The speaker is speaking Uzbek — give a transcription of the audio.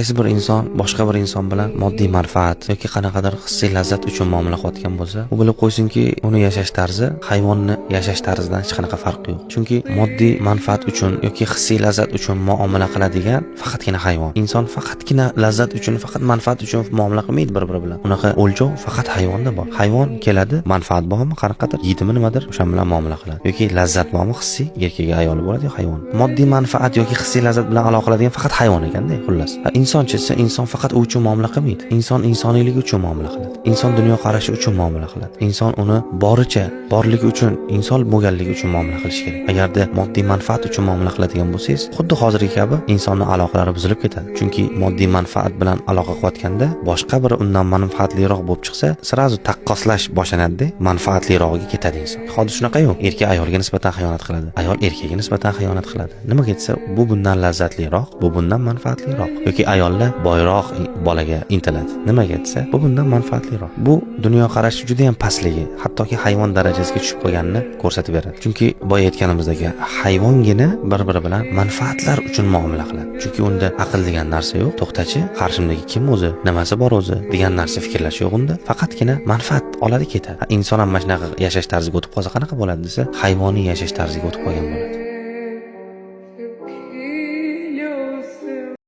Qaysi bir inson boshqa bir inson bilan moddiy manfaat yoki qanaqadir hissiy lazzat uchun muomala qilayotgan bo'lsa, u bilib qo'ysinki, uni yashash tarzi hayvonni yashash tarzidan hech qanaqa farqi yo'q. Chunki moddiy manfaat uchun yoki hissiy lazzat uchun muomala qiladigan faqatgina hayvon. Inson faqatgina lazzat uchun, faqat manfaat uchun muomala qilmaydi bir-biri bilan. Unaqa o'lchov faqat hayvonda bor. Hayvon keladi, manfaat bormi, qanaqadir yeydimi nimadir, o'sha bilan muomala qiladi. Yoki lazzat bormi, hissiy, erkagi ayoli bo'ladi yo hayvon. Moddiy manfaat yoki hissiy lazzat bilan aloqa qiladigan faqat hayvon ekanda, xullas. Insonchi esa inson faqat u uchun muomala qilmaydi. Inson insoniyligi uchun muomala qiladi. Inson dunyoqarashi uchun muomala qiladi. Inson uni boricha, borligi uchun, inson bo'lganligi uchun muomala qilish kerak. Agarda moddiy manfaat uchun muomala qiladigan bo'lsangiz, xuddi hozirgi kabi insonning aloqalari buzilib ketadi. Chunki moddiy manfaat bilan aloqa qilayotganda boshqa biri undan manfaatliroq bo'lib chiqsa, srazu taqqoslash boshlanadi-da, manfaatlirog'iga ketadi inson. Hozir shunaqa yo'q. Erkak ayolga nisbatan xiyonat qiladi, ayol erkakka nisbatan xiyonat qiladi. Nimaga desa, bu bundan lazzatliroq, bu bundan manfaatliroq. Yoki ayollar boyroq bolaga intiladi. Nimaga desa, bu bundan manfaatliroq. Bu dunyoqarashi juda ham pastligi, hattoki hayvon darajasiga tushib qolganini ko'rsatib beradi. Chunki boya aytganimizdek, hayvongina bir-biri bilan manfaatlar uchun muomala qiladi. Chunki unda aql degan narsa yo'q. To'xtachi, qarshimdagi kim o'zi, nimasi bor o'zi degan narsa fikrlash yo'q unda. Faqatgina manfaat oladi, ketadi. Inson ham mana shunaqa yashash tarziga o'tib qolsa qanaqa bo'ladi desa, hayvoniy yashash tarziga o'tib qolgan bo'ladi.